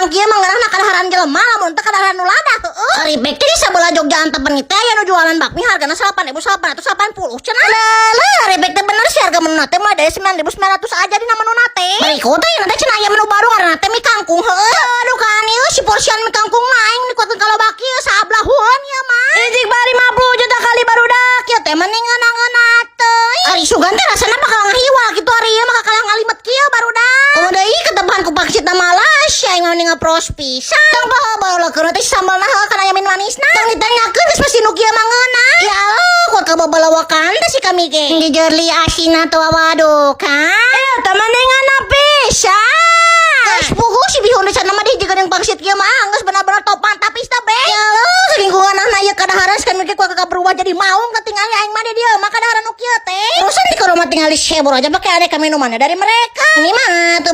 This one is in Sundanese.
Nu kieu mah ngeunahna kadaharan jelema, lamun teu kadaharan nu lada heueuh. Ari bek teh di sabelah Jogja Antepen teh aya nu jualan bakmi hargana 8.880 cenah. Lah, ari bek teh bener sih, harga menu teh mulai dari 9.900 aja dina menu teh. Berikut teh nanti cenah aya menu baru, ngaranna teh mie kangkung heueuh. Aduh kan ieu si porsian mie kangkung aing dikuatkeun kalau baki sablahuan ieu mah. Ijik ba 50 juta kali barudak ieu teh mending ngeunah-ngeunah teh. Ari sugan teh rasana bakal ngahiwal kitu, ari ieu mah kalah ngalimet kieu barudak. Oh deui ketebahan ku pangsitna Malaysia aing mah ngapros pisan. Tong poho barudak teh sambalna heuh kana yamin manisna. Tong ditanyakeun, geus pasti nu kieu mah ngeunah. Ya Allah, kok kababalawakan teh si kami ge. Jujur li asina tuh, waduh kan. Eh, teh mendingan pisan. Geus puguh si bihun di sana mah dihijikeun yang pangsit kieu mah geus bener-bener top mantap pista be. Ya Allah, saking ku ngeunahna ieu kadaharan kan mikir ku berubah jadi maung ketinggali aing mah di dieu mah kadaharan nu kieu teh. Terusan di rumah tinggal di sebor aja pakai aneka minumannya dari mereka. Ini mah tuh.